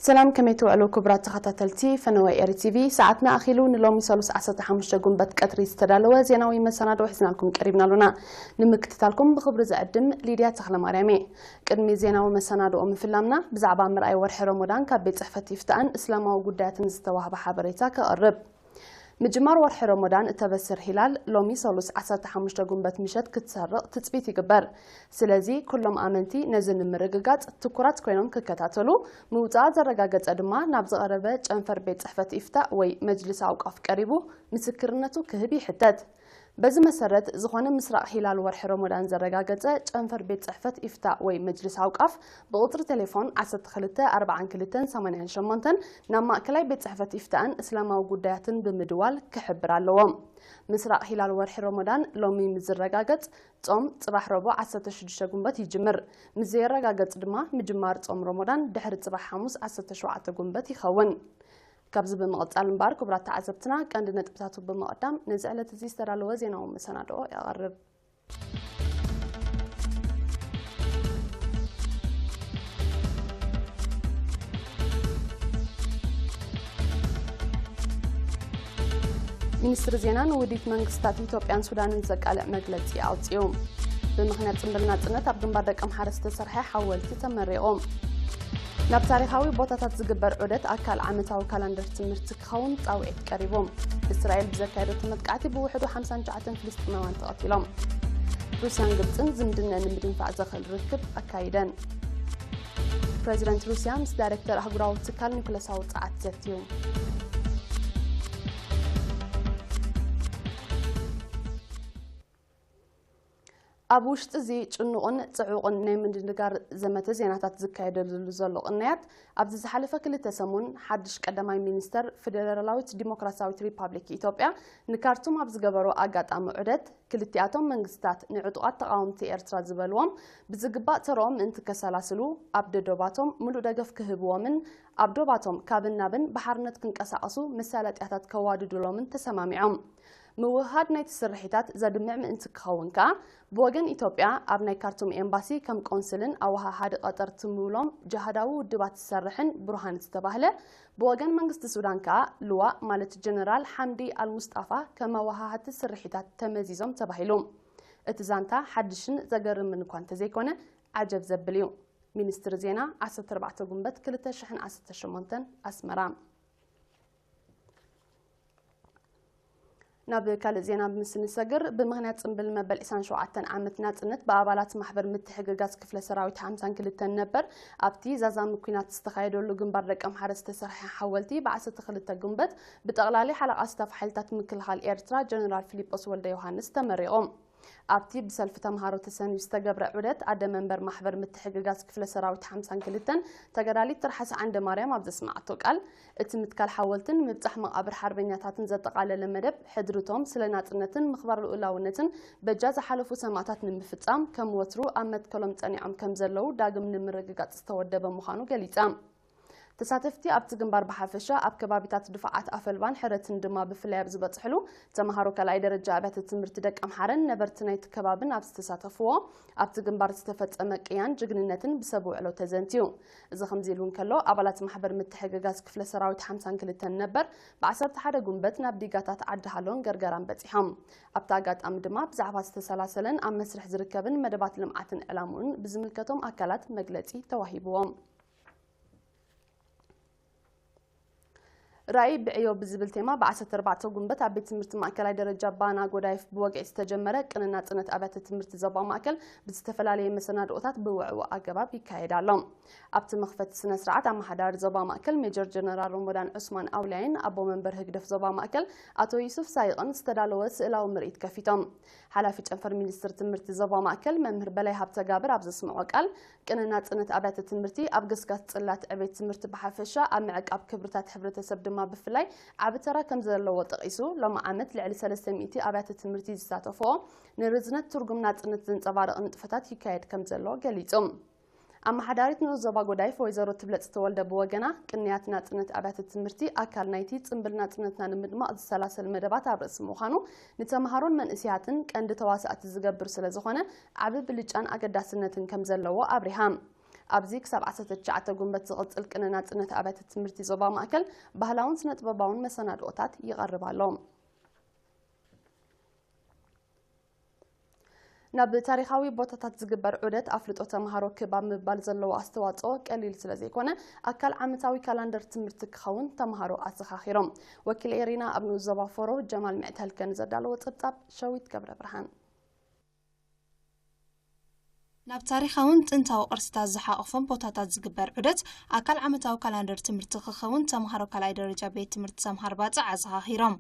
ሰላም፣ ከመይ ትውዕሉ ክቡራት ተኸታተልቲ ፈነወ ኤሪ ቲቪ? ሰዓትና ኣኺሉ። ንሎሚ ሰሉስ ዓሰርተ ሓሙሽተ ጉንበት ቀትሪ ዝተዳለወ ዜናዊ መሰናዶ ሒዝናልኩም ቀሪብና ኣሎና። ንምክትታልኩም ብኽብሪ ዝዕድም ሊድያ ተኽለማርያም እየ። ቅድሚ ዜናዊ መሰናዶኦ ምፍላምና፣ ብዛዕባ ምርኣይ ወርሒ ረመዳን ካብ ቤት ጽሕፈት ኢፍታእን እስላማዊ ጉዳያትን ዝተዋህበ ሓበሬታ ከቕርብ። ምጅማር ወርሒ ረመዳን እተበስር ሂላል ሎሚ ሰሉስ ዓሰርተ ሓሙሽተ ጉንበት ምሸት ክትሰርቕ ትጽቢት ይግበር። ስለዚ ኩሎም ኣመንቲ ነዚ ንምርግጋጽ ትኩራት ኮይኖም ክከታተሉ፣ ምውጻኣ ዘረጋገጸ ድማ ናብ ዝቐረበ ጨንፈር ቤት ጽሕፈት ኢፍታእ ወይ መጅልስ ኣውቃፍ ቀሪቡ ምስክርነቱ ክህብ ይሕተት። በዚ መሰረት፣ ዝኾነ ምስራቕ ሂላል ወርሒ ረመዳን ዘረጋገጸ ጨንፈር ቤት ጽሕፈት ኢፍታእ ወይ መጅልስ ኣውቃፍ ብቁጽሪ ቴሌፎን ዓሰርተ ክልተ ኣርባዓን ክልተን ሰማንያን ሸሞንተን ናብ ማእከላይ ቤት ጽሕፈት ኢፍታእን እስላማዊ ጉዳያትን ብምድዋል ክሕብር ኣለዎ። ምስራቕ ሂላል ወርሒ ረመዳን ሎሚ ምስ ዝረጋገጽ፣ ጾም ጽባሕ ረቡዕ ዓሰርተ ሽዱሽተ ጉንበት ይጅምር። ምስ ዘየረጋገጽ ድማ፣ ምጅማር ጾም ረመዳን ድሕሪ ጽባሕ ሓሙስ ዓሰርተ ሸውዓተ ጉንበት ይኸውን። ካብዚ ብምቕጻል እምበኣር፣ ክቡራት ተዓዘብትና፣ ቀንዲ ነጥብታቱ ብምቕዳም፣ ነዚ ዕለት እዚ ዝተዳለወ ዜናዊ መሰናድኦ የቐርብ። ሚኒስትሪ ዜና ንውዲት መንግስታት ኢትዮጵያን ሱዳንን ዘቃልዕ መግለጺ ኣውጺኡ። ብምኽንያት ጽምብል ናጽነት ኣብ ግንባር ደቀምሓረ ዝተሰርሐ ሓወልቲ ተመሪቑ። ናብ ታሪኻዊ ቦታታት ዝግበር ዑደት ኣካል ዓመታዊ ካላንደር ትምህርቲ ክኸውን ጻውዒት ቀሪቡ። እስራኤል ብዘካየደቶ መጥቃዕቲ ብውሕዱ ሓምሳን ትሽዓተን ፍልስጤማውያን ተቐቲሎም። ሩስያን ግብጽን ዝምድነን ንምድንፋዕ ዘኽእል ርክብ ኣካይደን። ፕረዚደንት ሩስያ ምስ ዳይሬክተር ኣህጉራዊ ትካል ኒኩለሳዊ ጸዓት ዘትዩ። ኣብ ውሽጢ እዚ ጭኑቕን ጽዑቕን ናይ ምድንጋር ዘመተ ዜናታት ዝካየደሉ ዘሎ ቅንያት፣ ኣብዚ ዝሓለፈ ክልተ ሰሙን ሓድሽ ቀዳማይ ሚኒስተር ፌደራላዊት ዲሞክራሲያዊት ሪፓብሊክ ኢትዮጵያ ንካርቱም ኣብ ዝገበሮ ኣጋጣሚ ዑደት፣ ክልቲኣቶም መንግስታት ንዕጡቓት ተቓወምቲ ኤርትራ ዝበልዎም ብዝግባእ ተርኦም ምእንቲ ከሰላስሉ፣ ኣብ ደዶባቶም ምሉእ ደገፍ ክህብዎምን ኣብ ዶባቶም ካብን ናብን ብሓርነት ክንቀሳቐሱ መሳለጥያታት ከዋድዱሎምን ተሰማሚዖም። ምውህሃድ ናይቲ ስርሒታት ዘድምዕ ምእንቲ ክኸውን ከኣ፣ ብወገን ኢትዮጵያ ኣብ ናይ ካርቱም ኤምባሲ ከም ቆንስልን ኣወሃሃዲ ቀጠር ትምውሎም ጅሃዳዊ ውድባት ትሰርሕን ብሩሃን ዝተባህለ፣ ብወገን መንግስቲ ሱዳን ከኣ ልዋእ ማለት ጀነራል ሓምዲ ኣልሙስጣፋ ከም ኣወሃሃድቲ ስርሒታት ተመዚዞም ተባሂሉ። እቲ ዛንታ ሓድሽን ዘገርምን እኳ እንተዘይኮነ፣ ዓጀብ ዘብል እዩ። ሚኒስትሪ ዜና፣ ዓሰርተ ኣርባዕተ ጉንበት ክልተ ሽሕን ዓሰርተ ሸሞንተን፣ ኣስመራ። ናብ ካልእ ዜና ምስ ንሰግር፣ ብምኽንያት ጽምብል መበል ዕስራን ሸውዓተን ዓመት ናጽነት ብኣባላት ማሕበር ምትሕግጋዝ ክፍለ ሰራዊት ሓምሳን ክልተን ነበር ኣብቲ ዛዛሚ ኲናት ዝተኻየደሉ ግንባር ደቀምሓረ ዝተሰርሐ ሓወልቲ ብዓሰርተ ክልተ ጉንበት ብጠቕላሊ ሓለቓ ስታፍ ሓይልታት ምክልኻል ኤርትራ ጀነራል ፊሊጶስ ወልደ ዮሃንስ ተመሪቑ። ኣብቲ ብሰልፊ ተምሃሮ ተሰንዩ ዝተገብረ ዑደት፣ ኣደ መንበር ማሕበር ምትሕግጋዝ ክፍለ ሰራዊት ሓምሳን ክልተን ተጋዳሊት ትርሓስ ዓንደ ማርያም ኣብ ዘስመዓቶ ቃል፣ እቲ ምትካል ሓወልትን ምብጻሕ መቓብር ሓርበኛታትን ዘጠቓለለ መደብ፣ ሕድርቶም ስለ ናጽነትን ምኽባር ልኡላውነትን በጃ ዝሓለፉ ሰማእታት ንምፍጻም፣ ከም ወትሩ ኣብ መትከሎም ጸኒዖም ከም ዘለዉ ዳግም ንምርግጋጽ ዝተወደበ ምዃኑ ገሊጻ። ተሳተፍቲ ኣብቲ ግንባር ብሓፈሻ፣ ኣብ ከባቢታት ድፋዓት ኣፈልባን ሕረትን ድማ ብፍላይ ኣብ ዝበጽሕሉ፣ ተምሃሮ ካልኣይ ደረጃ ኣብያተ ትምህርቲ ደቀምሓረን ነበርቲ ናይቲ ከባብን ኣብ ዝተሳተፍዎ፣ ኣብቲ ግንባር ዝተፈጸመ ቅያን ጅግንነትን ብሰብ ውዕሎ ተዘንትዩ። እዚ ከምዚ ኢሉ እንከሎ፣ ኣባላት ማሕበር ምትሕግጋዝ ክፍለ ሰራዊት ሓምሳን ክልተን ነበር ብዓሰርተ ሓደ ጉንበት ናብ ዲጋታት ዓዲ ሃሎን ገርገራን በጺሖም። ኣብቲ ኣጋጣሚ ድማ ብዛዕባ ዝተሰላሰለን ኣብ መስርሕ ዝርከብን መደባት ልምዓትን ዕላምኡን ብዝምልከቶም ኣካላት መግለጺ ተዋሂብዎም። ራእይ ብዕዮ ብዝብል ቴማ ብዓሰርተ ኣርባዕተ ጉንበት ኣብ ቤት ትምህርቲ ማእከላይ ደረጃ ባና ጎዳይፍ ብወግዒ ዝተጀመረ ቅነ ናጽነት ኣብያተ ትምህርቲ ዞባ ማእከል ብዝተፈላለየ መሰናድኦታት ብውዕዉዕ ኣገባብ ይካየድ ኣሎ። ኣብቲ መኽፈቲ ስነ ስርዓት ኣመሓዳሪ ዞባ ማእከል ሜጀር ጀነራል ሮሞዳን ዑስማን ኣውልያይን ኣቦ መንበር ህግደፍ ዞባ ማእከል ኣቶ ዩሱፍ ሳይቕን ዝተዳለወ ስእላዊ ምርኢት ከፊቶም። ሓላፊ ጨንፈር ሚኒስትሪ ትምህርቲ ዞባ ማእከል መምህር በላይ ሃብተጋብር ኣብ ዘስምዖ ቃል፣ ቅነ ናጽነት ኣብያተ ትምህርቲ ኣብ ገስጋስ ጽላት ዕቤት ትምህርቲ ብሓፈሻ፣ ኣብ ምዕቃብ ክብርታት ሕብረተሰብ ድማ ብፍላይ ዓቢ ተራ ከም ዘለዎ ጠቒሱ፣ ሎሚ ዓመት ልዕሊ ሰለስተ ሚእቲ ኣብያተ ትምህርቲ ዝሳተፍኦ ንርዝነት ትርጉም ናጽነት ዘንጸባርቕ ንጥፈታት ይካየድ ከም ዘሎ ገሊጹ። ኣመሓዳሪት ንኡስ ዞባ ጎዳይፍ ወይዘሮ ትብለጽ ተወልደ ብወገና፣ ቅንያት ናጽነት ኣብያተ ትምህርቲ ኣካል ናይቲ ጽምብል ናጽነትና ንምድማቕ ዝሰላሰል መደባት ኣብ ርእሲ ምዃኑ፣ ንተምሃሮን መንእሰያትን ቀንዲ ተዋሳእቲ ዝገብር ስለ ዝኾነ፣ ዓቢ ብልጫን ኣገዳስነትን ከም ዘለዎ ኣብሪሃ። ኣብዚ ክሳብ ዓሰርተ ትሽዓተ ጉንበት ዝቕጽል ቅነ ናጽነት ኣብያተ ትምህርቲ ዞባ ማእከል ባህላውን ስነ-ጥበባውን መሰናድኦታት ይቐርብ ኣሎ። ናብ ታሪኻዊ ቦታታት ዝግበር ዑደት ኣፍልጦ ተምሃሮ ክብ ኣብ ምባል ዘለዎ ኣስተዋጽኦ ቀሊል ስለ ዘይኮነ፣ ኣካል ዓመታዊ ካላንደር ትምህርቲ ክኸውን ተምሃሮ ኣዘኻኺሮም። ወኪል ኤሪና ኣብ ንኡስ ዞባ ፎሮ ጀማል ምዕተልከ ንዘዳለዎ ጸብጻብ ሸዊት ገብረ ብርሃን። ናብ ታሪኻውን ጥንታዊ ቅርስታት ዝሓቖፎም ቦታታት ዝግበር ዑደት ኣካል ዓመታዊ ካላንደር ትምህርቲ ክኸውን ተምሃሮ ካልኣይ ደረጃ ቤት ትምህርቲ ሰምሃር ባጽዕ ኣዘኻኺሮም።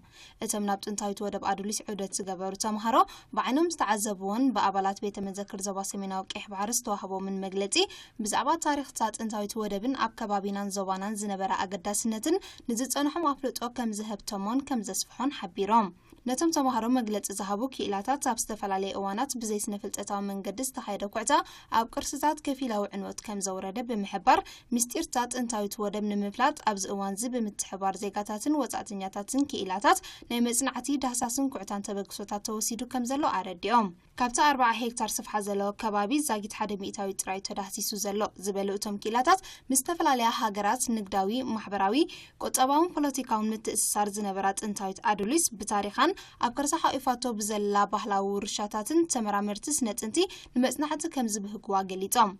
እቶም ናብ ጥንታዊት ወደብ ኣዱሊስ ዑደት ዝገበሩ ተምሃሮ ብዓይኖም ዝተዓዘብዎን ብኣባላት ቤተ መዘክር ዞባ ሰሜናዊ ቀይሕ ባሕሪ ዝተዋህቦምን መግለጺ ብዛዕባ ታሪኽታ ጥንታዊት ወደብን ኣብ ከባቢናን ዞባናን ዝነበረ ኣገዳስነትን ንዝጸንሖም ኣፍልጦ ከም ዝሀብተሞን ከም ዘስፍሖን ሓቢሮም። ነቶም ተምሃሮ መግለጺ ዝሃቡ ክኢላታት ኣብ ዝተፈላለየ እዋናት ብዘይ ስነ ፍልጠታዊ መንገዲ ዝተኻየደ ኩዕታ ኣብ ቅርስታት ከፊላዊ ዕንወት ከም ዘውረደ ብምሕባር ምስጢርታ ጥንታዊት ወደብ ንምፍላጥ ኣብዚ እዋንዚ ብምትሕባር ዜጋታትን ወጻእተኛታትን ክኢላታት ናይ መጽናዕቲ ዳህሳስን ኩዕታን ተበግሶታት ተወሲዱ ከም ዘሎ ኣረዲኦም። ካብቲ ኣርብዓ ሄክታር ስፍሓ ዘለዎ ከባቢ ዛጊት ሓደ ሚእታዊ ጥራይ ተዳህሲሱ ዘሎ ዝበሉ እቶም ክኢላታት ምስ ዝተፈላለያ ሃገራት ንግዳዊ፣ ማሕበራዊ፣ ቁጠባውን ፖለቲካውን ምትእስሳር ዝነበራ ጥንታዊት ኣዱሊስ ብታሪኻን ኣብ ከርሳ ሓቂፋቶ ብዘላ ባህላዊ ውርሻታትን ተመራመርቲ ስነ ጥንቲ ንመጽናዕቲ ከም ዝብህግዋ ገሊጾም።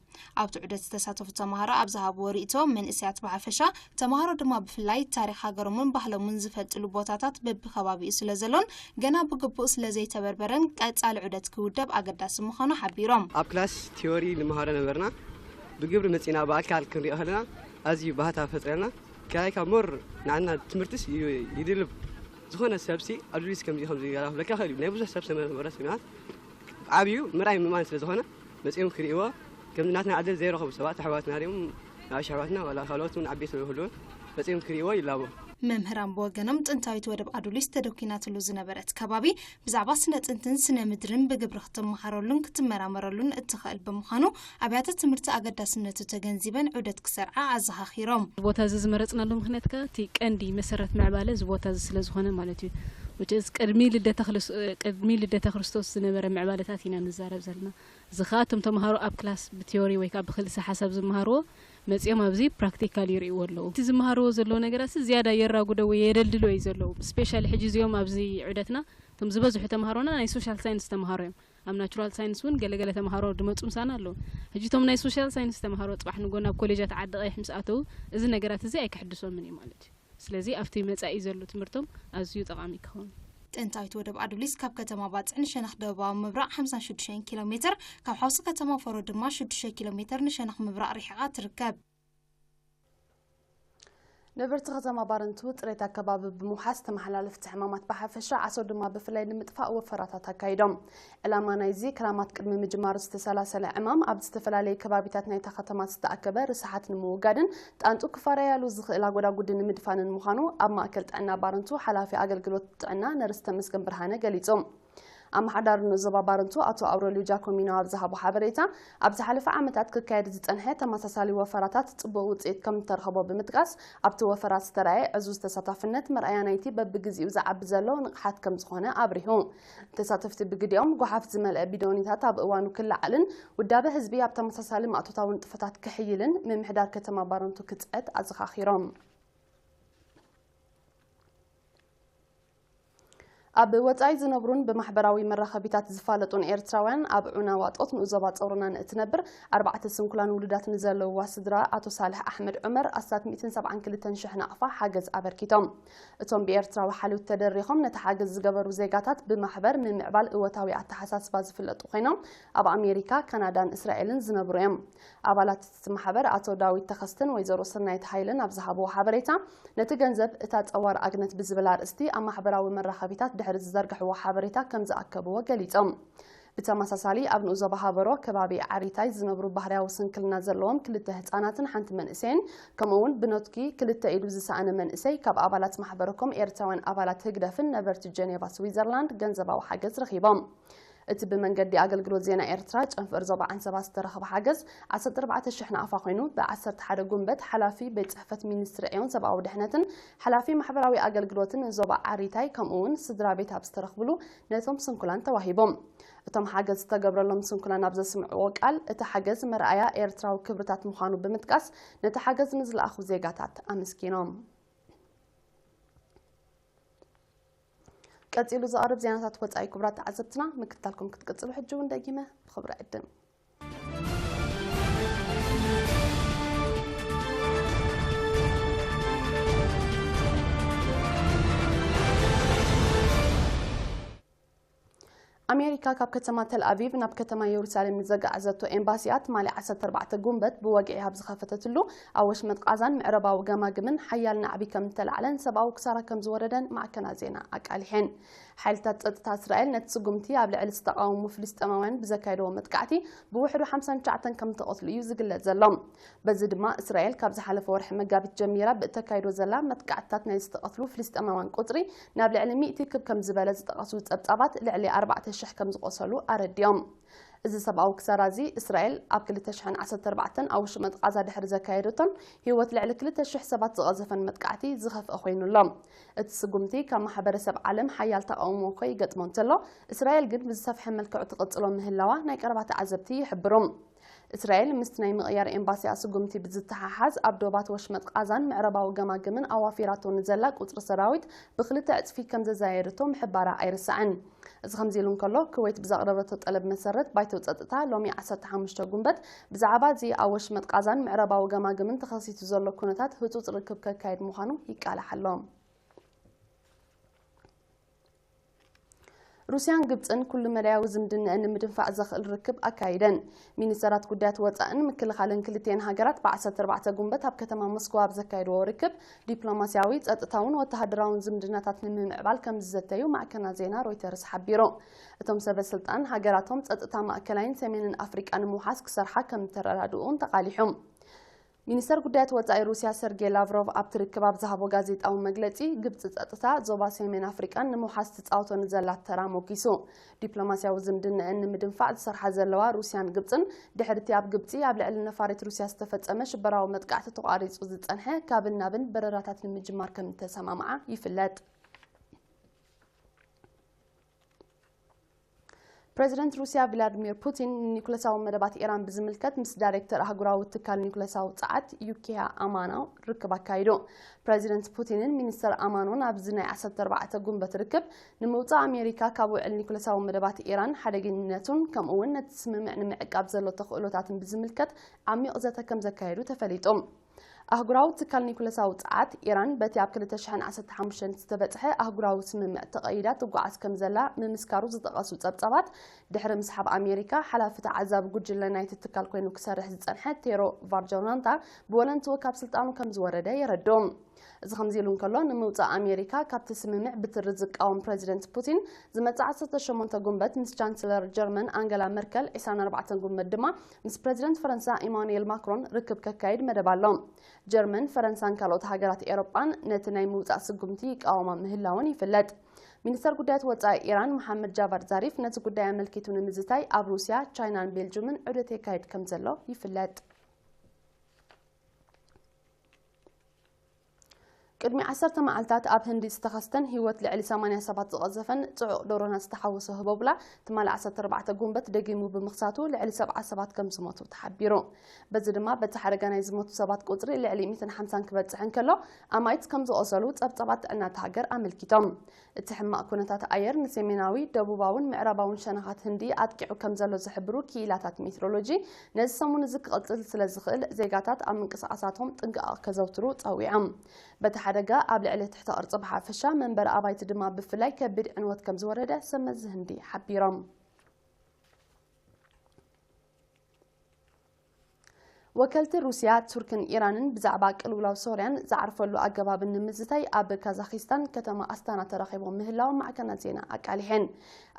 ኣብቲ ዑደት ዝተሳተፉ ተምሃሮ ኣብ ዝሃብዎ ርእይቶ መንእሰያት ብሓፈሻ ተምሃሮ ድማ ብፍላይ ታሪኽ ሃገሮምን ባህሎምን ዝፈልጥሉ ቦታታት በብከባቢኡ ስለ ዘሎን ገና ብግቡእ ስለ ዘይተበርበረን ቀጻሊ ዑደት ክውደብ ኣገዳሲ ምዃኑ ሓቢሮም። ኣብ ክላስ ቲዮሪ ንምሃሮ ነበርና፣ ብግብሪ መጺና ብኣካል ክንሪኦ ከለና ኣዝዩ ባህታ ፈጥረልና። ካልኣይ ካብ ሞር ንዓና ትምህርትስ ዩ- ይድልብ። ዝኾነ ሰብሲ ኣብ ዱሊስ ከምዚ ከምዚ ይገራ ክብለካ ይኽእል እዩ። ናይ ብዙሕ ሰብ ሰመረ መረስ ምናት ዓብዩ ምርኣይ ምማን ስለ ዝኾነ መጺኦም ክርእይዎ ከም ናትና ዕድል ዘይረኸቡ ሰባት ኣሕዋትና ሪኦም ንኣሽ ኣሕዋትና ዋላ ካልኦት እውን ዓበይቲ ይህልውን መጺኦም ክርእይዎ ይላቦ። መምህራን ብወገኖም ጥንታዊት ወደብ ኣዱሊስ ተደኪናትሉ ዝነበረት ከባቢ ብዛዕባ ስነ ጥንትን ስነ ምድርን ብግብሪ ክትመሃረሉን ክትመራመረሉን እትኽእል ብምዃኑ ኣብያተ ትምህርቲ ኣገዳስነቱ ተገንዚበን ዑደት ክሰርዓ ኣዘኻኺሮም። ቦታ እዚ ዝመረጽናሉ ምኽንያት ከኣ እቲ ቀንዲ መሰረት ምዕባለ እዚ ቦታ እዚ ስለ ዝኾነ ማለት እዩ። Which is ቅድሚ ልደተ ክርስ- ቅድሚ ልደተ ክርስቶስ ዝነበረ ምዕባለታት ኢና ንዛረብ ዘለና። እዚ ኸኣ እቶም ተምሃሮ ኣብ ክላስ ብቲዮሪ ወይ ከኣ ብክልሰ ሓሳብ ዝመሃርዎ መጺኦም ኣብዚ ፕራክቲካል ይርእይዎ ኣለዉ። እቲ ዝመሃርዎ ዘለዉ ነገራት ዝያዳ የራጉዶ ወይ የደልድሎ እዩ ዘለዉ። ስፔሻሊ ሕጂ እዚኦም ኣብዚ ዑደትና እቶም ዝበዝሑ ተምሃሮና ናይ ሶሻል ሳይንስ ተምሃሮ እዮም። ኣብ ናቹራል ሳይንስ እውን ገለገለ ተምሃሮ ድመጹ ምሳና ኣለዉ። ሕጂ እቶም ናይ ሶሻል ሳይንስ ተምሃሮ ጽባሕ ንጎ ናብ ኮሌጃት ዓዲ ቀይሕ ምስ ኣተዉ እዚ ነገራት እዚ ኣይክሕድሶምን እዩ ማለት እዩ። ስለዚ ኣብቲ መጻኢ ዘሎ ትምህርቶም ኣዝዩ ጠቓሚ ክኸውን። ጥንታዊት ወደብ ኣዱሊስ ካብ ከተማ ባጽዕ ንሸነኽ ደቡባዊ ምብራቕ ሓምሳን ሽዱሽተን ኪሎ ሜትር፣ ካብ ሓውሲ ከተማ ፎሮ ድማ ሽዱሽተ ኪሎ ሜትር ንሸነኽ ምብራቕ ርሒቓ ትርከብ። ነበርቲ ከተማ ባረንቱ ጽሬት ኣከባቢ ብምውሓስ ተመሓላለፍቲ ሕማማት ብሓፈሻ ዓሶ ድማ ብፍላይ ንምጥፋእ ወፈራታት ኣካይዶም። ዕላማ ናይዚ ክራማት ቅድሚ ምጅማሩ ዝተሰላሰለ ዕማም ኣብ ዝተፈላለዩ ከባቢታት ናይታ ከተማ ዝተኣከበ ርስሓት ንምውጋድን ጣንጡ ክፈረያሉ ዝኽእል ኣጎዳጉዲ ንምድፋንን ምዃኑ ኣብ ማእከል ጥዕና ባረንቱ ሓላፊ ኣገልግሎት ጥዕና ነርስ ተመስገን ብርሃነ ገሊጹ። ኣመሓዳሪ ንኡስ ዞባ ባረንቱ ኣቶ ኣውረልዩ ጃኮሚኖ ኣብ ዝሃቦ ሓበሬታ፣ ኣብ ዝሓለፈ ዓመታት ክካየድ ዝጸንሐ ተመሳሳሊ ወፈራታት ጽቡቕ ውጽኢት ከም እተረኸቦ ብምጥቃስ፣ ኣብቲ ወፈራት ዝተራእየ ዕዙዝ ተሳታፍነት መርኣያ ናይቲ በብግዜኡ ዝዓቢ ዘሎ ንቕሓት ከም ዝኾነ ኣብሪሁ። ተሳተፍቲ ብግዲኦም፣ ጓሓፍ ዝመልአ ቢዶኒታት ኣብ እዋኑ ክለዓልን ውዳበ ህዝቢ ኣብ ተመሳሳሊ ማእቶታዊ ንጥፈታት ክሕይልን ምምሕዳር ከተማ ባረንቱ ክጽዕት ኣዘኻኺሮም። ኣብ ወጻኢ ዝነብሩን ብማሕበራዊ መራኸቢታት ዝፋለጡን ኤርትራውያን፣ ኣብ ዑና ዋጦት ንኡስ ዞባ ጸውሮና ንእትነብር ኣርባዕተ ስንኩላን ውሉዳት ንዘለውዋ ስድራ ኣቶ ሳልሕ ኣሕመድ ዑመር ኣስታት ሚእትን ሰብዓን ክልተን ሽሕ ናቕፋ ሓገዝ ኣበርኪቶም። እቶም ብኤርትራዊ ሓልዮት ተደሪኾም ነቲ ሓገዝ ዝገበሩ ዜጋታት፣ ብማሕበር ምምዕባል እወታዊ ኣተሓሳስባ ዝፍለጡ ኮይኖም፣ ኣብ ኣሜሪካ፣ ካናዳን እስራኤልን ዝነብሩ እዮም። ኣባላት እቲ ማሕበር ኣቶ ዳዊት ተኸስተን ወይዘሮ ሰናይት ሃይለን ኣብ ዝሃብዎ ሓበሬታ፣ ነቲ ገንዘብ እታ ጸዋር ኣግነት ብዝብል ኣርእስቲ ኣብ ማሕበራዊ መራኸቢታት ድሕሪ ዝዘርግሕዎ ሓበሬታ ከም ዝኣከብዎ ገሊጾም። ብተመሳሳሊ ኣብ ንኡስ ዞባ ሃበሮ ከባቢ ዓሪታይ ዝነብሩ ባህርያዊ ስንክልና ዘለዎም ክልተ ህጻናትን ሓንቲ መንእሰይን፣ ከምኡ እውን ብነትጒ ክልተ ኢዱ ዝሰኣነ መንእሰይ ካብ ኣባላት ማሕበረኮም ኤርትራውያን ኣባላት ህግደፍን ነበርቲ ጀኔቫ ስዊዘርላንድ ገንዘባዊ ሓገዝ ረኺቦም። እቲ ብመንገዲ ኣገልግሎት ዜና ኤርትራ ጨንፈር ዞባ ዓንሰባ ዝተረኸበ ሓገዝ ዓሰርተ ኣርባዕተ ሽሕ ናቕፋ ኮይኑ፣ ብ ዓሰርተ ሓደ ጉንበት ሓላፊ ቤት ጽሕፈት ሚኒስትሪ ዕዮን ሰብኣዊ ድሕነትን ሓላፊ ማሕበራዊ ኣገልግሎትን ዞባ ዓሪታይ ከምኡ እውን ስድራ ቤት ኣብ ዝተረኽብሉ ነቶም ስንኩላን ተዋሂቦም። እቶም ሓገዝ ዝተገብረሎም ስንኩላን ኣብ ዘስምዕዎ ቃል፣ እቲ ሓገዝ መርኣያ ኤርትራዊ ክብርታት ምዃኑ ብምጥቃስ፣ ነቲ ሓገዝ ንዝለኣኹ ዜጋታት ኣመስጊኖም። ቀጺሉ ዝቐርብ ዜናታት ወጻኢ። ክቡራት ተዓዘብትና፣ ምክትታልኩም ክትቅጽሉ ሕጂ እውን ደጊመ ብኽብሪ ዕድም። ኣሜሪካ ካብ ከተማ ተል ኣቪቭ ናብ ከተማ የሩሳሌም ንዘጋዓዘቶ ኤምባሲኣ ትማሊ ዓሰርተ ኣርባዕተ ጉንበት ብወግዒ ኣብ ዝኸፈተትሉ፣ ኣብ ወሽመጥ ቃዛን ምዕራባዊ ገማግምን ሓያል ናዕቢ ከም ዝተላዕለን ሰብኣዊ ክሳራ ከም ዝወረደን ማዕከናት ዜና ኣቃሊሐን። ሓይልታት ጸጥታ እስራኤል ነቲ ስጉምቲ ኣብ ልዕሊ ዝተቓወሙ ፍልስጤማውያን ብዘካየድዎ መጥቃዕቲ ብውሕዱ ሓምሳን ትሽዓተን ከም ዝተቐትሉ እዩ ዝግለጽ ዘሎ። በዚ ድማ እስራኤል ካብ ዝሓለፈ ወርሒ መጋቢት ጀሚራ ብእተካይዶ ዘላ መጥቃዕትታት ናይ ዝተቐትሉ ፍልስጤማውያን ቁጽሪ ናብ ልዕሊ ሚእቲ ክብ ከም ዝበለ ዝጠቐሱ ጸብጻባት፣ ልዕሊ ኣርባዕተ ሽሕ ከም ዝቖሰሉ ኣረዲኦም። እዚ ሰብኣዊ ክሳራ እዚ፣ እስራኤል ኣብ ክልተ ሽሕን ዓሰርተ ኣርባዕተን ኣብ ውሽመጥ ቃዛ ድሕሪ ዘካየደቶን ህይወት ልዕሊ ክልተ ሽሕ ሰባት ዝቐዘፈን መጥቃዕቲ ዝኸፍአ ኮይኑ ኣሎ። እቲ ስጉምቲ ካብ ማሕበረሰብ ዓለም ሓያል ተቓውሞ እኮ ይገጥሞ እንተሎ፣ እስራኤል ግን ብዝሰፍሐ መልክዑ ትቕጽሎ ምህላዋ ናይ ቀረባ ተዓዘብቲ ይሕብሩ። እስራኤል ምስቲ ናይ ምቕያር ኤምባሲኣ ስጉምቲ ብዝተሓሓዝ፣ ኣብ ዶባት ወሽመጥ ቃዛን ምዕራባዊ ገማግምን ኣዋፊራቶ ንዘላ ቁጽሪ ሰራዊት ብኽልተ ዕጽፊ ከም ዘዛየደቶ ምሕባራ ኣይርሳዕን። እዚ ከምዚ ኢሉ እንከሎ፣ ኩዌት ብዘቕረበቶ ጠለብ መሰረት፣ ባይቶ ጸጥታ ሎሚ ዓሰርተ ሓሙሽተ ጉንበት ብዛዕባ እዚ ኣብ ወሽመጥ ቃዛን ምዕራባዊ ገማግምን ተኸሲቱ ዘሎ ኩነታት ህጹጽ ርክብ ከካይድ ምዃኑ ይቃላሕ ኣሎ። ሩስያን ግብጽን ኩሉ መዳያዊ ዝምድነአን ንምድንፋዕ ዘኽእል ርክብ ኣካይደን። ሚኒስተራት ጉዳያት ወጻእን ምክልኻልን ክልቲኤን ሃገራት ብ ዓሰርተ ኣርባዕተ ጉንበት ኣብ ከተማ ሞስኮ ኣብ ዘካየድዎ ርክብ፣ ዲፕሎማስያዊ፣ ጸጥታውን ወተሃደራውን ዝምድናታት ንምምዕባል ከም ዝዘተዩ ማዕከናት ዜና ሮይተርስ ሓቢሩ። እቶም ሰበ ስልጣን፣ ሃገራቶም ጸጥታ ማእከላይን ሰሜንን ኣፍሪቃ ንምውሓስ ክሰርሓ ከም ዝተረዳድኡ እውን ተቓሊሑ። ሚኒስተር ጉዳያት ወጻኢ ሩስያ ሰርጌይ ላቭሮቭ ኣብቲ ርክብ ኣብ ዝሃቦ ጋዜጣዊ መግለጺ፣ ግብጺ ጸጥታ ዞባ ሰሜን ኣፍሪቃን ንምውሓስ ትጻወቶ ንዘላ ተራ ሞጊሱ። ዲፕሎማስያዊ ዝምድነአን ንምድንፋዕ ዝሰርሓ ዘለዋ ሩስያን ግብጽን፣ ድሕሪ እቲ ኣብ ግብጺ ኣብ ልዕሊ ነፋሪት ሩስያ ዝተፈጸመ ሽበራዊ መጥቃዕቲ ተቋሪጹ ዝጸንሐ ካብን ናብን በረራታት ንምጅማር ከም እተሰማምዓ ይፍለጥ። ፕረዚደንት ሩስያ ቭላድሚር ፑቲን ንኒኩለሳዊ መደባት ኢራን ብዝምልከት ምስ ዳይሬክተር ኣህጉራዊ ትካል ኒኩለሳዊ ጸዓት ዩኪያ ኣማኖ ርክብ ኣካይዱ። ፕረዚደንት ፑቲንን ሚኒስተር ኣማኖን ኣብዚ ናይ ዓሰርተ ኣርባዕተ ጉንበት ርክብ፣ ንምውጻእ ኣሜሪካ ካብ ውዕል ኒኩለሳዊ መደባት ኢራን ሓደገኝነቱን ከምኡ እውን ነቲ ስምምዕ ንምዕቃብ ዘሎ ተኽእሎታትን ብዝምልከት ዓሚቕ ዘተ ከም ዘካየዱ ተፈሊጡ። ኣህጉራዊ ትካል ኒኩለሳዊ ጸዓት፣ ኢራን በቲ ኣብ ክልተ ሽሕን ዓሰርተ ሓሙሽተን ዝተበጽሐ ኣህጉራዊ ስምምዕ ተቐይዳ ትጓዓዝ ከም ዘላ ምምስካሩ ዝጠቐሱ ጸብጻባት፣ ድሕሪ ምስሓብ ኣሜሪካ፣ ሓላፊ ተዓዛቢ ጉጅለ ናይቲ ትካል ኮይኑ ክሰርሕ ዝጸንሐ ቴሮ ቫርጆናንታ ብወለንትኡ ካብ ስልጣኑ ከም ዝወረደ የረድኡ። እዚ ከምዚ ኢሉ እንከሎ፣ ንምውጻእ ኣሜሪካ ካብቲ ስምምዕ ብትሪ ዝቃወም ፕረዚደንት ፑቲን፣ ዝመጽእ ዓሰርተ ሸሞንተ ጉንበት ምስ ቻንስለር ጀርመን ኣንገላ መርከል፣ ዕስራን ኣርባዕተን ጉንበት ድማ ምስ ፕረዚደንት ፈረንሳ ኢማኑኤል ማክሮን ርክብ ከካይድ መደብ ኣሎ። ጀርመን፣ ፈረንሳን ካልኦት ሃገራት ኤውሮጳን ነቲ ናይ ምውጻእ ስጉምቲ ይቃወማ ምህላወን ይፍለጥ። ሚኒስተር ጉዳያት ወጻኢ ኢራን መሓመድ ጃቫድ ዛሪፍ ነቲ ጉዳይ ኣመልኪቱ ንምዝታይ ኣብ ሩስያ፣ ቻይናን ቤልጅምን ዑደት የካይድ ከም ዘሎ ይፍለጥ። ቅድሚ ዓሰርተ መዓልታት ኣብ ህንዲ ዝተኸስተን ህይወት ልዕሊ ሰማንያ ሰባት ዝቐዘፈን ጽዑቕ ዶሮናት ዝተሓወሶ ህቦብላ፣ ትማሊ ዓሰርተ ኣርባዕተ ጉንበት ደጊሙ ብምኽሳቱ ልዕሊ ሰብዓ ሰባት ከም ዝሞቱ ተሓቢሩ። በዚ ድማ በቲ ሓደጋ ናይ ዝሞቱ ሰባት ቁጽሪ ልዕሊ ሚእትን ሓምሳን ክበጽሕ እንከሎ፣ ኣማኢት ከም ዝቖሰሉ ጸብጻባት ጥዕና እታ ሃገር ኣመልኪቶም። እቲ ሕማቕ ኩነታት ኣየር ንሰሜናዊ፣ ደቡባውን ምዕራባውን ሸነኻት ህንዲ ኣጥቂዑ ከም ዘሎ ዝሕብሩ ክኢላታት ሜትሮሎጂ፣ ነዚ ሰሙን እዚ ክቕጽል ስለ ዝኽእል፣ ዜጋታት ኣብ ምንቅስቓሳቶም ጥንቃቐ ከዘውትሩ ጸዊዖም። በቲ ሓደጋ ኣብ ልዕሊ ትሕተ ቅርጺ ብሓፈሻ፣ መንበሪ ኣባይቲ ድማ ብፍላይ ከቢድ ዕንወት ከም ዝወረደ ሰብ መዚ ህንዲ ሓቢሮም። ወከልቲ ሩስያ፣ ቱርክን ኢራንን ብዛዕባ ቅልውላው ሶርያን ዝዓርፈሉ ኣገባብን ንምዝታይ ኣብ ካዛኺስታን ከተማ ኣስታና ተራኺቦም ምህላዎም ማዕከናት ዜና ኣቃሊሐን።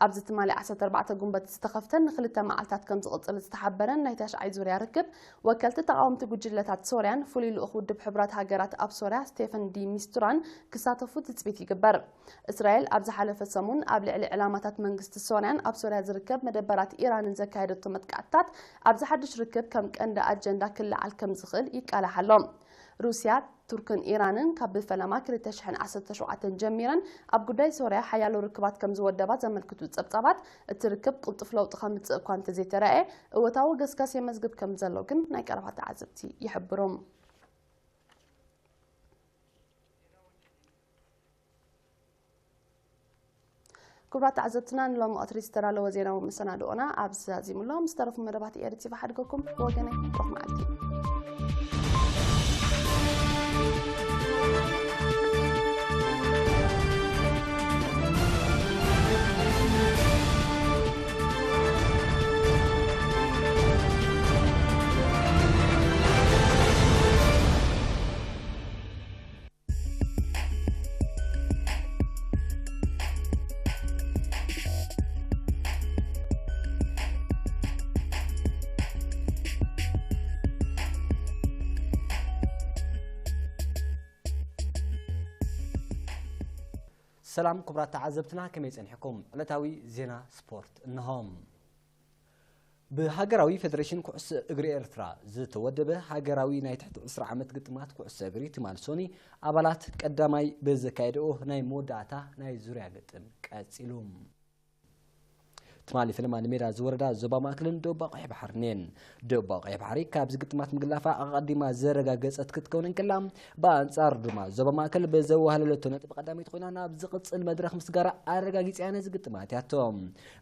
ኣብዚ ትማሊ ዓሰርተ ኣርባዕተ ጉንበት ዝተኸፍተ ንክልተ መዓልታት ከም ዝቕጽል ዝተሓበረ ናይ ታሽዓይ ዙርያ ርክብ፣ ወከልቲ ተቓወምቲ ጉጅለታት ሶርያን ፍሉይ ልኡኽ ውድብ ሕቡራት ሃገራት ኣብ ሶርያ ስቴፈን ዲ ሚስቱራን ክሳተፉ ትጽቢት ይግበር። እስራኤል ኣብ ዝሓለፈ ሰሙን ኣብ ልዕሊ ዕላማታት መንግስቲ ሶርያን ኣብ ሶርያ ዝርከብ መደበራት ኢራንን ዘካየደቶ መጥቃዕትታት ኣብዚ ሓድሽ ርክብ ከም ቀንዲ ኣጀንዳ ክለዓል ከም ዝኽእል ይቃላሕ ኣሎ። ሩስያ፣ ቱርክን ኢራንን ካብ ብፈለማ ክልተ ሽሕን ዓሰርተ ሸውዓተን ጀሚረን ኣብ ጉዳይ ሶርያ ሓያሎ ርክባት ከም ዝወደባ ዘመልክቱ ጸብጻባት፣ እቲ ርክብ ቅልጡፍ ለውጢ ከምጽእ እኳ እንተዘይተራእየ፣ እወታዊ ገስጋስ የመዝግብ ከም ዘሎ ግን ናይ ቀረባ ተዓዘብቲ ይሕብሩ። ክቡራት ተዓዘብትና፣ ንሎሚ ቀትሪ ዝተዳለወ ዜናዊ መሰናድኦና ኣብዚ ዛዚሙ ኣሎ። ምስ ተረፉ መደባት ኤሪ ቲቪ ሓድገኩም። ብወገነይ ብሩኽ መዓልቲ። ሰላም ክቡራት ተዓዘብትና፣ ከመይ ጸኒሕኩም? ዕለታዊ ዜና ስፖርት እንሆ። ብሃገራዊ ፌደሬሽን ኩዕሶ እግሪ ኤርትራ ዝተወደበ ሃገራዊ ናይ ትሕቲ ዕስራ ዓመት ግጥማት ኩዕሶ እግሪ ትማል ሶኒ ኣባላት ቀዳማይ ብዘካየድኦ ናይ መወዳእታ ናይ ዙርያ ግጥም ቀጺሉ። ትማሊ ፈለማ ንሜዳ ዝወረዳ ዞባ ማእከልን ደቡብ ቀይሕ ባሕርን እየን። ደቡብ ቀይሕ ባሕሪ ካብዚ ግጥማት ምግላፋ ኣቐዲማ ዘረጋገጸት ክትከውን እንከላ፣ ብኣንጻሩ ድማ ዞባ ማእከል ብዘዋህለለቶ ነጥቢ ቀዳመይቲ ኮይና ናብ ዝቕጽል መድረኽ ምስጋራ ኣረጋጊጻ እያ ነዚ ግጥማት ያቶ።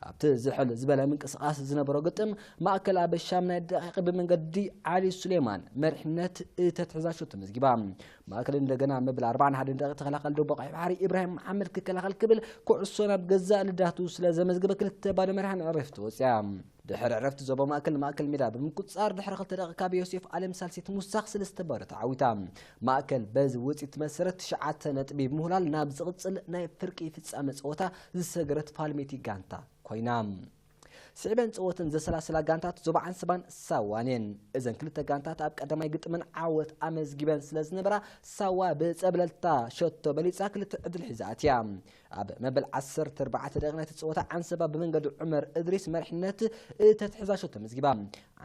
ኣብቲ ዝሕል ዝበለ ምንቅስቓስ ዝነበሮ ግጥም፣ ማእከል ኣብ ሻምናይ ደቂቕ ብመንገዲ ዓሊ ሱሌማን መሪሕነት እተትሕዛ ሸቶ መዝጊባ። ማእከል እንደገና መበል ኣርባዓን ሓደን ደቂቕ ተኸላኻሊ ደቡብ ቀይሕ ባሕሪ ኢብራሂም መሓመድ ክከላኸል ክብል ኩዕሶ ናብ ገዛእ ልዳቱ ስለ ዘመዝገበ ክልተ ባዶ መሪሓ ንዕረፍቲ ወጽያ። ድሕሪ ዕረፍቲ ዞባ ማእከል ማእከል ሜዳ ብምቁጽጻር ድሕሪ ክልተ ደቂቕ ካብ ዮሴፍ ኣለም ሳልሲት ሙሳኽ ሰለስተ ባዶ ተዓዊታ። ማእከል በዚ ውጽኢት መሰረት ትሽዓተ ነጥቢ ብምውላል ናብ ዝቕጽል ናይ ፍርቂ ፍጻመ ጸወታ ዝሰገረት ፋልሜቲ ጋንታ ኮይና። ስዒበን ጸወተን ዘሰላሰላ ጋንታት ዞባ ዓንሰባን ሳዋን እየን። እዘን ክልተ ጋንታት ኣብ ቀዳማይ ግጥመን ዓወት ኣመዝጊበን ስለ ዝነበራ፣ ሳዋ ብጸብለልታ ሸቶ በሊጻ ክልተ ዕድል ሒዛ ኣትያ። ኣብ መበል ዓሰርተ ኣርባዕተ ደቂቕ ናይቲ ጸወታ ዓንሰባ ብመንገዲ ዑመር እድሪስ መሪሕነት እተትሕዛ ሸቶ ኣመዝጊባ።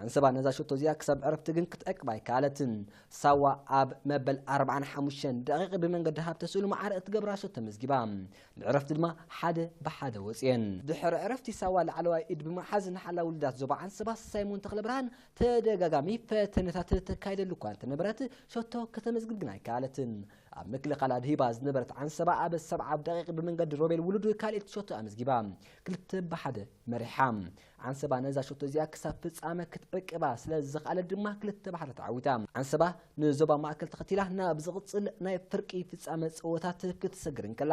ዓንሰባ ነዛ ሸቶ እዚኣ ክሳብ ዕረፍቲ ግን ክትዕቅባ ኣይከኣለትን። ሳዋ ኣብ መበል ኣርባዓን ሓሙሽተን ደቂቕ ብመንገዲ ሃብተ ስእሉ መዓረ እትገብራ ሸቶ ኣመዝጊባ። ንዕረፍቲ ድማ ሓደ ብሓደ ወጽየን። ድሕሪ ዕረፍቲ ሳዋ ላዕለዋይ ኢድ ብምሓዝ ንሓላዊ ውልዳት ዞባ ዓንሰባ ሳይሞን ተኽለብርሃን ተደጋጋሚ ፈተነታት ተካይደሉ እኳ እንተነበረት፣ ሸቶ ከተመዝግብ ግን ኣይከኣለትን። ኣብ ምክልኻል ኣድሂባ ዝነበረት ዓንሰባ ኣብ ሰብዓ ደቂቕ ብመንገዲ ሮቤል ውሉድ ካልኣይቲ ሸቶ ኣመዝጊባ። ክልተ ብሓደ መሪሓ። ዓንሰባ ነዛ ሸቶ እዚኣ ክሳብ ፍጻመ ክትዕቅባ ስለ ዝኸኣለት ድማ ክልተ ብሓደ ተዓዊታ። ዓንሰባ ንዞባ ማእከል ተኸቲላ ናብ ዝቕጽል ናይ ፍርቂ ፍጻመ ጸወታት ክትሰግር እንከላ፣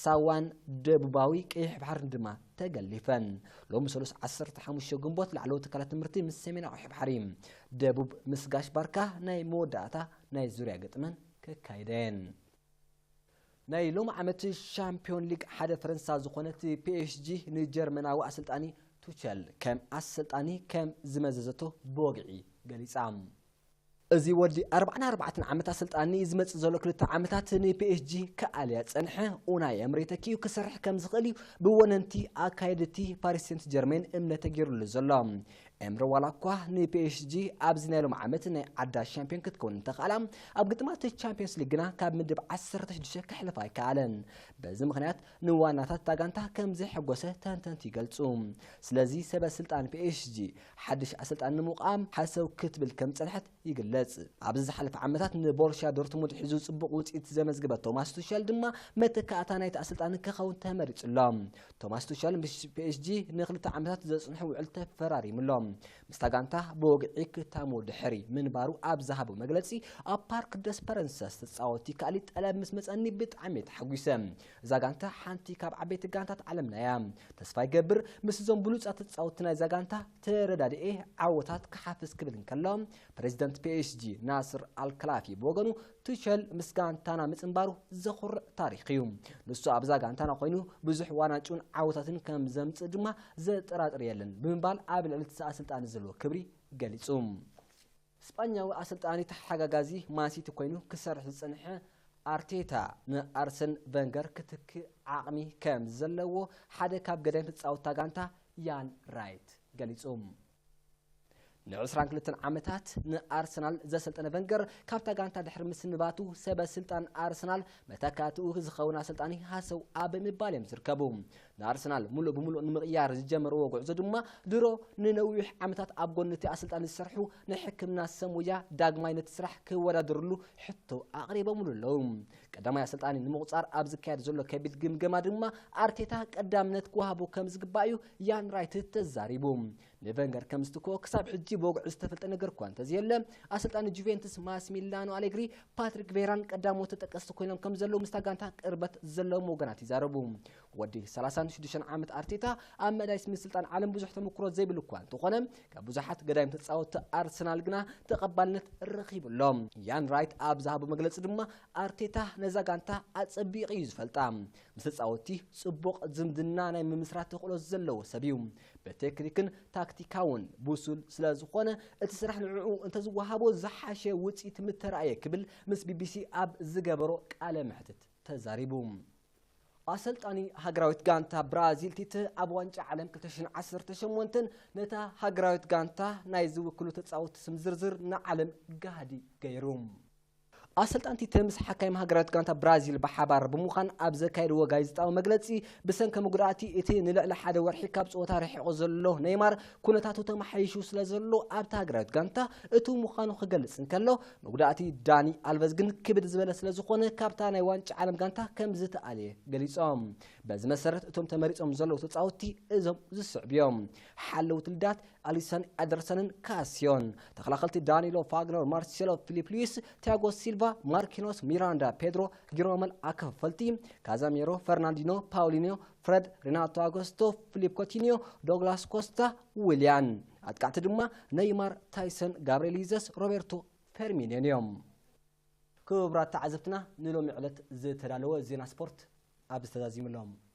ሳዋን ደቡባዊ ቀይሕ ባሕርን ድማ ተገሊፈን። ሎሚ ሰሉስ ዓሰርተ ሓሙሽተ ግንቦት ላዕለዎት ትካላት ትምህርቲ ምስ ሰሜናዊ ቀይሕ ባሕሪ፣ ደቡብ ምስ ጋሽ ባርካ ናይ መወዳእታ ናይ ዙርያ ግጥመን ከካይደን። ናይ ሎሚ ዓመት ሻምፒዮን ሊግ ሓደ ፈረንሳ ዝኾነት ፒኤስጂ ንጀርመናዊ ኣሰልጣኒ ቱቸል ከም ኣሰልጣኒ ከም ዝመዘዘቶ ብወግዒ ገሊጻ። እዚ ወዲ ኣርባዓን ኣርባዕተን ዓመት ኣሰልጣኒ ዝመጽእ ዘሎ ክልተ ዓመታት ንፒኤስጂ ክኣልያ ጸንሐ ኡናይ ኤምሪ ተኪኡ ክሰርሕ ከም ዝኽእል እዩ ብወነንቲ ኣካየድቲ ፓሪስ ሴንት ጀርሜን እምነት ተገይሩሉ ዘሎ። ኤምሪ ዋላ እኳ ንፒኤስጂ ኣብዚ ናይ ሎም ዓመት ናይ ዓዳ ሻምፒዮን ክትከውን እንተኽኣላ፣ ኣብ ግጥማት ቻምፒዮንስ ሊግ ግና ካብ ምድብ ዓሰርተ ሽዱሽተ ክሕልፍ ኣይከኣለን። በዚ ምኽንያት ንዋናታት እታ ጋንታ ከም ዘይሐጎሰ ተንተንቲ ይገልጹ። ስለዚ ሰበ ስልጣን ፒኤስጂ ሓድሽ ኣሰልጣኒ ንምቋም ሓሰው ክትብል ከም ጸንሐት ይግለጽ። ኣብዚ ዝሓለፈ ዓመታት ንቦሩሲያ ዶርትሙንድ ሒዙ ጽቡቕ ውጽኢት ዘመዝግበ ቶማስ ቱሸል ድማ መተካእታ ናይቲ ኣሰልጣኒ ክኸውን ተመሪጹ ኣሎ። ቶማስ ቱሸል ምስ ፒኤስጂ ንክልተ ዓመታት ዘጽንሑ ውዕል ተፈራሪሙ ኣሎ። ምስታ ጋንታ ብወግዒ ክታሞ ድሕሪ ምንባሩ ኣብ ዝሃቦ መግለጺ፣ ኣብ ፓርክ ደስፐረንሰስ ተጻወቲ ካልእ ጠለብ ምስ መጸኒ ብጣዕሚ ተሓጒሰ። እዛ ጋንታ ሓንቲ ካብ ዓበይቲ ጋንታት ዓለምና እያ። ተስፋ ይገብር ምስ እዞም ብሉጻት ተጻወቲ ናይዛ ጋንታ ተረዳድኤ ዓወታት ክሓፍስ ክብል እንከሎ፣ ፕሬዚደንት ፒኤስጂ ናስር ኣልከላፊ ብወገኑ፣ ቱቸል ምስ ጋንታና ምጽንባሩ ዘኹርዕ ታሪኽ እዩ። ንሱ ኣብዛ ጋንታና ኮይኑ ብዙሕ ዋናጭውን ዓወታትን ከም ዘምጽእ ድማ ዘጠራጥር የለን ብምባል ኣብ ልዕሊ እቲ ኣሰልጣኒ ዘለዎ ክብሪ ገሊጹ። ስጳኛዊ ኣሰልጣኒ ተሓጋጋዚ ማንሲቲ ኮይኑ ክሰርሕ ዝጸንሐ ኣርቴታ ንኣርሰን ቨንገር ክትክእ ዓቕሚ ከም ዘለዎ ሓደ ካብ ገዳይም ተጻወትታ ጋንታ ያን ራይት ገሊጹ። ን22 ዓመታት ንኣርሰናል ዘሰልጠነ ቨንገር ካብታ ጋንታ ድሕሪ ምስንባቱ ሰበ ስልጣን ኣርሰናል መተካእትኡ ዝኸውን ኣሰልጣኒ ሃሰው ኣብ ምባል እዮም ዝርከቡ። ንኣርሰናል ሙሉእ ብሙሉእ ንምቕያር ዝጀመርዎ ጉዕዞ ድማ ድሮ ንነዊሕ ዓመታት ኣብ ጎኒ እቲ ኣሰልጣኒ ዝሰርሑ ናይ ሕክምና ሰብ ሞያ ዳግማይ ነቲ ስራሕ ክወዳደርሉ ሕቶ ኣቕሪቦምሉ ኣለዉ። ቀዳማይ ኣሰልጣኒ ንምቑጻር ኣብ ዝካየድ ዘሎ ከቢድ ግምገማ ድማ ኣርቴታ ቀዳምነት ክወሃቦ ከም ዝግባእ እዩ ያን ራይት ተዛሪቡ። ንቨንገር ከም ዝትክኦ ክሳብ ሕጂ ብወግዒ ዝተፈልጠ ነገር እኳ እንተዘየለ፣ ኣሰልጣኒ ጁቬንቱስ ማስሚላኖ ኣሌግሪ ፓትሪክ ቬራን ቀዳሞት ተጠቀስቲ ኮይኖም ከም ዘለዉ ምስታ ጋንታ ቅርበት ዘለዎም ወገናት ይዛረቡ። ወዲ 36 ዓመት ኣርቴታ ኣብ መዳይ ስሚ ስልጣን ዓለም ብዙሕ ተመክሮ ዘይብሉ እኳ እንተኾነ፣ ካብ ብዙሓት ገዳይም ተጻወትቲ ኣርሰናል ግና ተቐባልነት ረኺቡ ኣሎ። ያን ራይት ኣብ ዝሃቦ መግለጺ ድማ ኣርቴታ ነዛ ጋንታ ኣጸቢቑ እዩ ዝፈልጣ። ምስ ተጻወትቲ ጽቡቕ ዝምድና ናይ ምምስራት ተኽእሎ ዘለዎ ሰብ እዩ። ብቴክኒክን ታክቲካውን ብሱል ስለ ዝኾነ እቲ ስራሕ ንዕኡ እንተዝወሃቦ ዝሓሸ ውጽኢት ምተራእየ ክብል ምስ ቢቢሲ ኣብ ዝገበሮ ቃለ መሕትት ተዛሪቡ። ኣሰልጣኒ ሃገራዊት ጋንታ ብራዚል ቲተ ኣብ ዋንጫ ዓለም 2018 ነታ ሃገራዊት ጋንታ ናይ ዝውክሉ ተጻወትቲ ስም ዝርዝር ንዓለም ጋህዲ ገይሩ። ኣሰልጣን ቲተ ምስ ሓካይም ሃገራዊት ጋንታ ብራዚል ብሓባር ብምዃን ኣብ ዘካየድዎ ጋዜጣዊ መግለጺ፣ ብሰንኪ መጉዳእቲ እቲ ንልዕሊ ሓደ ወርሒ ካብ ጸወታ ርሒቑ ዘሎ ኔይማር ኩነታቱ ተመሓይሹ ስለ ዘሎ ኣብታ ሃገራዊት ጋንታ እቱ ምዃኑ ክገልጽ እንከሎ፣ መጉዳእቲ ዳኒ ኣልቨዝ ግን ክብድ ዝበለ ስለ ዝኾነ ካብታ ናይ ዋንጫ ዓለም ጋንታ ከም ዝተኣልየ ገሊጾም። በዚ መሰረት እቶም ተመሪጾም ዘለዉ ተጻወትቲ እዞም ዝስዕቡ እዮም። ሓለውቲ ልዳት ኣሊሰን ኤደርሰንን ካሲዮን፣ ተኸላኸልቲ ዳኒሎ ፋግነር፣ ማርሴሎ ፊሊፕ ሉዊስ፣ ቲያጎ ሲልቫ፣ ማርኪኖስ ሚራንዳ፣ ፔድሮ ጊሮመል፣ ኣከፋፈልቲ ካዛሚሮ፣ ፈርናንዲኖ፣ ፓውሊኒዮ፣ ፍረድ፣ ሪናቶ ኣጎስቶ፣ ፊሊፕ ኮቲኒዮ፣ ዶግላስ ኮስታ፣ ዊልያን። ኣጥቃዕቲ ድማ ነይማር፣ ታይሰን፣ ጋብርኤል ዩዘስ፣ ሮቤርቶ ፌርሚኒዮን እዮም። ክቡራት ተዓዘብትና፣ ንሎሚ ዕለት ዝተዳለወ ዜና ስፖርት ኣብዚ ተዛዚሙ ኣሎ።